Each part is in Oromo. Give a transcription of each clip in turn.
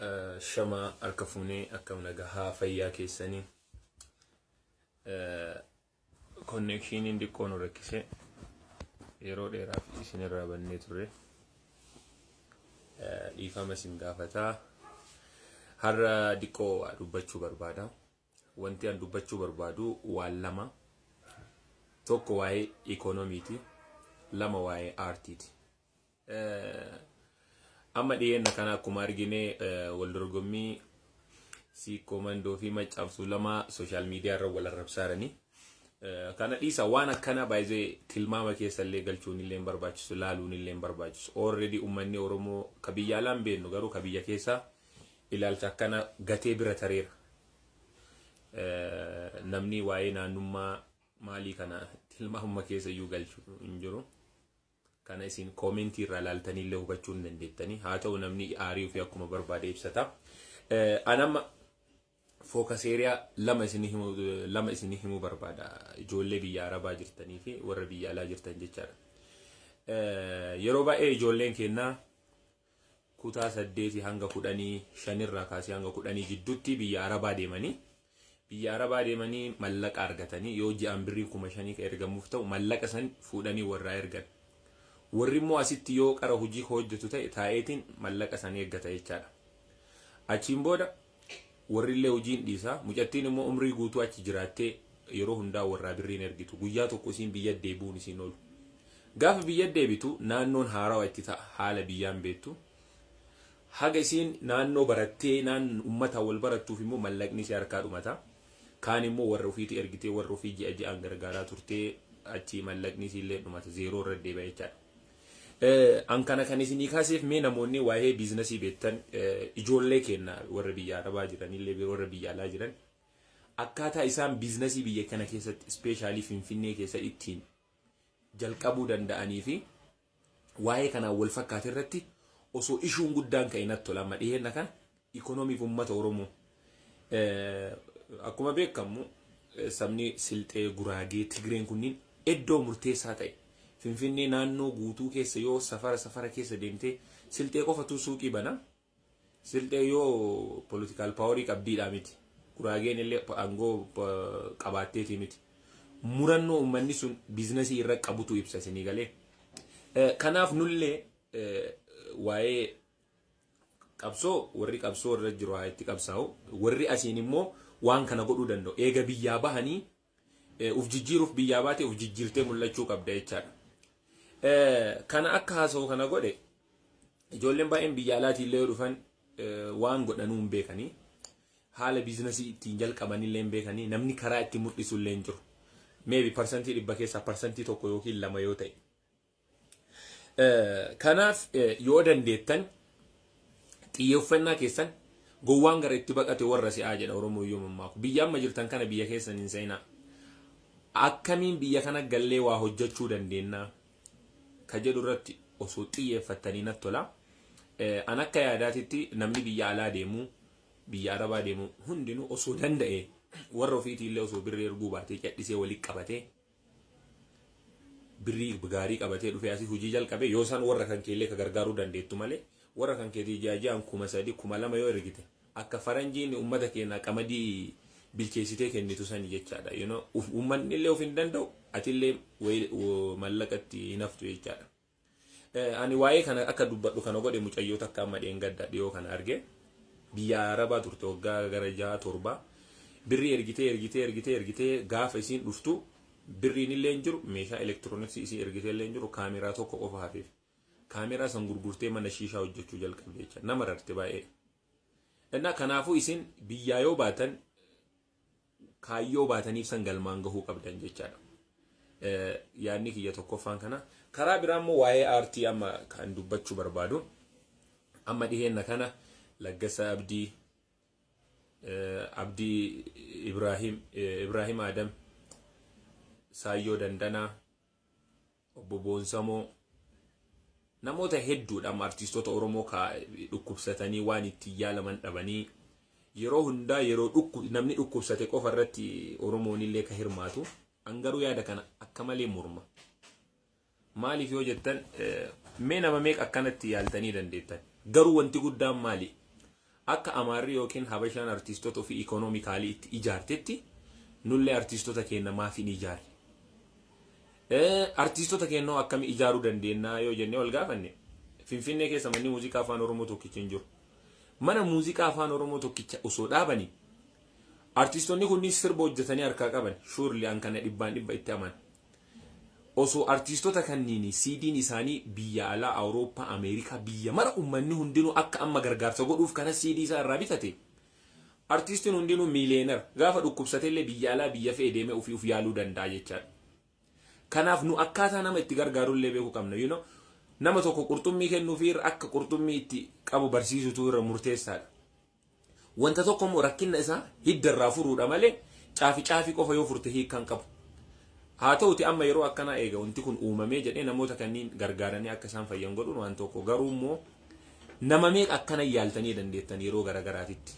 Shamaa harka fuunee, akkam nagahaa, fayyaa keessanii? Connectioniin xiqqoo nu rakkise, yeroo dheeraaf isinirraa bannee turre, dhiifama isin gaafataa. Har'a xiqqoo waa dubbachuu barbaada. Wanti an dubbachuu barbaadu waan lama. Tokko waa'ee ikoonomiiti, lama waa'ee aartiiti. Amma dhiyeenna kana akkuma argine wal dorgommii Siikkoo Mandoo fi Maccaaf Tuulamaa social media irra wal arrabsaaranii. Kana dhiisa, waan akkana baay'ee tilmaama keessa illee galchuun illee hin barbaachisu, laaluun illee hin barbaachisu. Already uummanni Oromoo ka biyya alaan beeknu garuu ka biyya keessaa ilaalcha akkana gatee bira tareera. Namni waa'ee naannummaa maalii kana tilmaamuma keessa iyyuu galchu hin jiru. Kana isin commentii irraa ilaaltanii illee hubachuu hin dandeettanii. Haa ta'u, namni aarii ofii akkuma barbaade ibsata. An amma focus area lama isinii himuu barbaada. Ijoollee biyya Arabaa jirtanii fi warra biyya alaa jirtan jechaadha. Yeroo baay'ee ijoolleen kennaa kutaa 8 hanga 10, 5rraa kaasee hanga 10 jidduutti biyya Arabaa deemanii mallaqa argatanii, yoo ji'aan birrii 5,000 ka ergamuuf ta'u, mallaqa san fuudhanii warraa ergan. Warri immoo asitti yoo qara hojii hojjetu ta'e taa'eetiin mallaqa san eeggata jechaadha. Achiin booda warri illee hojiin dhiisa. Mucattiin immoo umrii guutuu achi jiraattee yeroo hundaa warraa birriin ergitu. Guyyaa tokko isiin biyya deebi'uun isiin oolu. Gaafa biyya deebitu naannoon haarawaa itti ta'a, haala biyyaan beektu. Haga isiin naannoo barattee naan uummataan wal barattuuf immoo mallaqni isii harkaa dhumata. Kaan immoo warra ofiitti ergitee, warra ofii ji'a ji'aan gargaaraa turtee, achii mallaqni isii illee dhumata, zeeroo irra deebi'a jechaadha. An kana kan isinii kaaseef, mee namoonni waa'ee businessii beektan, ijoollee keenya warra biyya Arabaa jiranillee, warra biyya alaa jiran, akkaataa isaan businessii biyya kana keessatti, especially Finfinnee keessa ittiin jalqabuu danda'anii fi waa'ee kanaan wal fakkaate irratti osoo issueun guddaan ka'e natti tola. Amma dhiheenna kana ikoonomiif uummata Oromoo, akkuma beekamu sabni Silxee, Guraagee, Tigreen kunniin iddoo murteessaa ta'e Finfinnee naannoo guutuu keessa yoo safara safara keessa deemtee, Silxee qofatu suuqii bana. Silxee yoo political powerii qabdiidhaa miti. Guraageen illee aangoo qabaatteetii miti. Murannoo uummanni sun businessii irra qabutu ibsa isinii galee. Kanaaf nullee waa'ee qabsoo, warri qabsoo irra jiru haa itti qabsaa'u, warri asiin immoo waan kana godhuu danda'u eega biyyaa bahanii uf jijjiiruuf biyyaa baate, uf jijjiirtee mul'achuu qabda jechaadha. Kana akka haasa'u kana godhe, ijoolleen baay'een biyya alaatii illee yoo dhufan waan godhanuu hin beekanii, haala businessii ittiin jalqaban illee hin beekanii, namni karaa itti mul'isu illee hin jiru. Maybe 100% keessaa 1% yookiin 2 yoo ta'e. Kanaaf yoo dandeettan xiyyeeffannaa keessan, gowwaan gara itti baqate warra si'aa jedha Oromoo yoo mammaaku. Biyya amma jirtan kana biyya keessan hin seenaa. Akkamiin biyya kana gallee waa hojjechuu dandeenya ka jedhu irratti osoo xiyyeeffattanii natti tola. An akka yaadaatitti namni biyya alaa deemu, biyya Arabaa deemu hundinuu osoo danda'e warra ofiitii illee osoo birrii erguu baatee, cadhisee walitti qabatee, birrii gaarii qabatee dhufee asii hojii jalqabe, yoo isaan warra kan keellee ka gargaaruu dandeettu malee, warra kan keetii ji'a ji'aan 3,000, 2,000 yoo ergite, akka faranjiin uummata keenya qamadii bilcheessitee kennitu sani jechaadha. Uummanni illee of hin danda'u, atillee mallaqatti hin haftu jechaadha. Ani waa'ee kana akka dubbadhu kana godhe, mucayyoo takka amma dheengadda dhiyoo kana arge, biyya Arabaa turte waggaa gara 6, 7, birrii ergitee, ergitee, ergitee, ergitee, gaafa isiin dhuftu birriin illee hin jiru, meeshaa elektirooniksii isii ergitee illee hin jiru, kaameraa tokko qofa hafeef. Kaameraa san gurgurtee mana shiishaa hojjechuu jalqabde jecha, nama rarte baay'ee. Innaa kanaafuu isin biyyaa yoo baatan kaayyoo baataniif san galmaan gahuu qabdan jechaadha. Yaadni kiyya tokkoffaan kana. Karaa biraa immoo waa'ee aartii amma kan dubbachuu barbaadu, amma dhiheenna kana Laggasa Abdii, Abdii Ibrahim, Ibrahim Adam, Saayyoo Dandanaa, obbo Boonsamoo, namoota hedduudha, amma artistoota Oromoo ka dhukkubsatanii waan ittiin yaalaman dhabanii, yeroo hundaa yeroo namni dhukkubsate qofa irratti Oromoon illee ka hirmaatu. An garuu yaada kana akka malee morma. Maaliif yoo jettan, mee nama meeqa akkanatti yaaltanii dandeettan? Garuu wanti guddaan maali? Akka Amaarri yookiin Habashaan artiistota ofii economically itti ijaartetti nullee artiistota keenya maaf hin ijaarre? Artiistota keenya akkamii ijaaruu dandeenya yoo jennee wal gaafanne, Finfinnee keessa manni muuziqaa Afaan Oromoo tokkichi hin jiru. Mana muuziqaa Afaan Oromoo tokkicha osoo dhaabanii, artiistonni kunniin sirba hojjetanii harkaa qaban, surely an kana 100% itti amana. Osoo artiistota kanniin CD'n isaanii biyya alaa, Awurooppaa, Ameerikaa, biyya mara uummanni hundinuu akka amma gargaarsa godhuuf kana CD isaa irraa bitate, artiistiin hundinuu millionaire, gaafa dhukkubsatellee biyya alaa biyya fe'e deemee ofii of yaaluu danda'a jechaadha. Kanaaf nu akkaataa nama itti gargaarullee beekuu qabna. Nama tokko qurxummii kennuufi irra akka qurxummii itti qabu barsiisutu irra murteessaadha. Wanta tokko immoo rakkina isaa hidda irraa furuudha malee caafi caafii qofa yoo furte hiikkaan qabu. Haa ta'uti, amma yeroo akkanaa eega wanti kun uumamee jedhee namoota kanneen gargaaranii akka isaan fayyan godhuun waan tokko, garuu immoo nama meeqa akkana yaaltanii dandeettan yeroo garagaraatitti.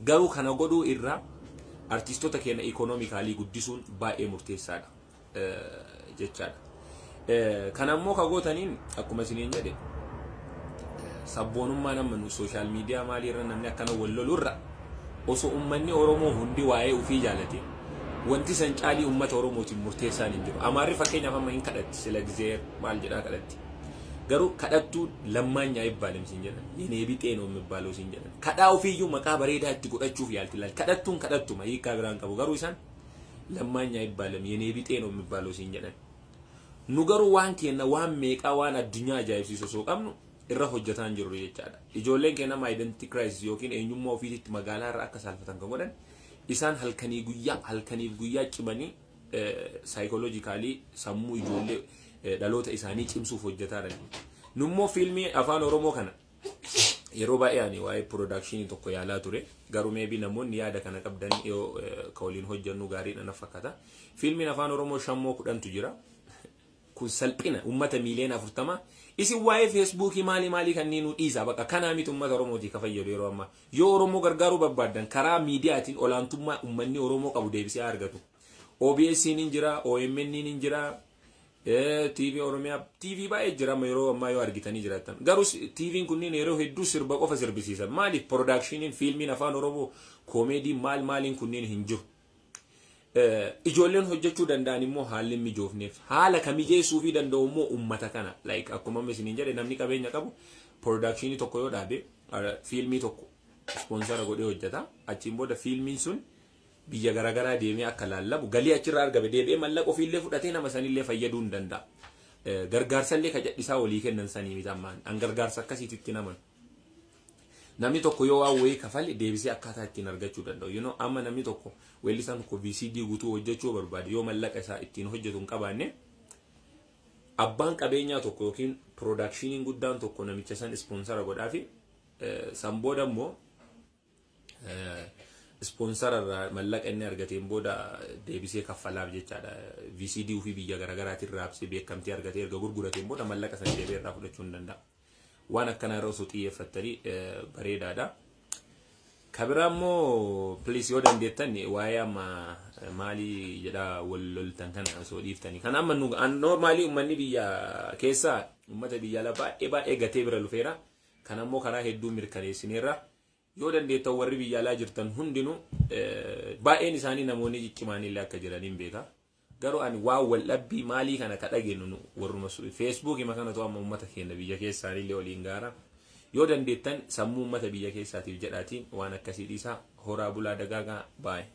Garuu kana godhuu irraa artiistota keenya economically guddisuun baay'ee murteessaadha jechaadha. Kana immoo ka gootaniin, akkuma isiniin jedhe, sabboonummaa nama nu social media maalii irra namni akkana wal lolurra osoo uummanni Oromoo hundi waa'ee ofii jaalate, wanti san caalii uummata Oromootiin murteessaan hin jiru. Amaarri fakkeenyaaf amma hin kadhatti, sila gizee maal jedhaa kadhatti. Garuu kadhattuu lammaanyaa አይባልም siin jedhan. የኔ ቢጤ ነው የሚባለው siin jedhan. Kadhaa ofiiyyuu maqaa bareedaa itti godhachuuf yaalti laal. Kadhattuun kadhattuma, hiikkaa biraan qabu, garuu isaan ለማኝ አይባልም፣ የኔ ቢጤ ነው የሚባለው siin jedhan. Nu garuu waan keenya waan meeqaa waan addunyaa ajaa'ibsiisu osoo qabnu irra hojjetaa hin jirru jechaadha. Ijoolleen keenya amma identity crisis yookiin eenyummaa ofiitti magaalaa irra akka saalfatan kan godhan isaan halkanii guyyaa halkaniif guyyaa cimanii psychologically sammuu ijoollee dhaloota isaanii cimsuuf hojjetaa jiran. Nummoo fiilmii Afaan Oromoo kana yeroo baay'ee ani waa'ee production tokko yaalaa ture, garuu maybe namoonni yaada kana qabdan yoo ka waliin hojjennu gaariidha na fakkaata. Fiilmiin Afaan Oromoo shammoo 10tu jira. Kun salphina uummata miiliyoona 40. Isin waa'ee Feesbuukii maalii maalii kanneen nu dhiisa, bakka kanaa miti uummata Oromootii ka fayyadu. Yeroo ammaa yoo Oromoo gargaaruu barbaaddan, karaa miidiyaatiin olaantummaa uummanni Oromoo qabu deebisee argatu. OBS hin jira, OMN hin jira, TV Oromiyaa, TV baay'ee jira amma yeroo ammaa yoo argitanii jiraattan. Garuu TV'n kunniin yeroo hedduu sirba qofa sirbisiisan. Maaliif? Productioniin fiilmiin Afaan Oromoo koomeedii maal maaliin kunniin hin jiru. Ijoolleen hojjechuu danda'an immoo haalli hin mijoofneef. Haala ka mijeessuu fi danda'u immoo uummata kana. Like akkuma amma isiniin jedhe, namni qabeenya qabu production tokko yoo dhaabe, fiilmii tokko sponsor godhee hojjeta. Achiin booda fiilmiin sun biyya garaagaraa deemee akka laallamu, galii achirraa argame deebi'ee mallaqa ofiillee fudhatee nama sanillee fayyaduu hin danda'a. Gargaarsallee ka cadhisaa walii kennan sanii miti ammaan. An gargaarsa akkasiititti naman. Namni tokko yoo waan wayii kafale deebisee akkaataa ittiin argachuu danda'u. Amma namni tokko, weellisaan tokko VCD guutuu hojjechuu barbaade, yoo mallaqa isaa ittiin hojjetu hin qabaanne, abbaan qabeenyaa tokko yookiin productioniin guddaan tokko namicha san sponsor godhaa fi san booda immoo sponsor irraa mallaqa inni argateen booda deebisee kaffalaaf jechaadha. VCD ofii biyya garaagaraatiin raabsee beekamtii argatee erga gurgurateen booda mallaqa san deebi'ee irraa fudhachuu hin danda'a. Waan akkanaa irra osoo xiyyeeffattanii bareedaadha. Kabiraa immoo, please, yoo dandeettan waa'ee amma maalii jedha wal loltan kana osoo dhiiftanii. Kan amma nu normally uummanni biyya keessaa uummata biyya alaa baay'ee baay'ee gatee bira lufeera. Kan ammoo karaa hedduu mirkaneessineerra. Yoo dandeettan, warri biyya alaa jirtan hundinuu, baay'een isaanii namoonni ciccimaanillee akka jiraniin beeka. Garuu ani waan wal dhabbii maalii kana ka dhageenyu nu warruma Feesbuukii kanatu amma uummata keenya biyya keessaanillee waliin gaara. Yoo dandeettan sammuu uummata biyya keessaatiif jedhaatiin waan akkasii dhiisaa. Horaa bulaa, dagaagaa, baay'ee.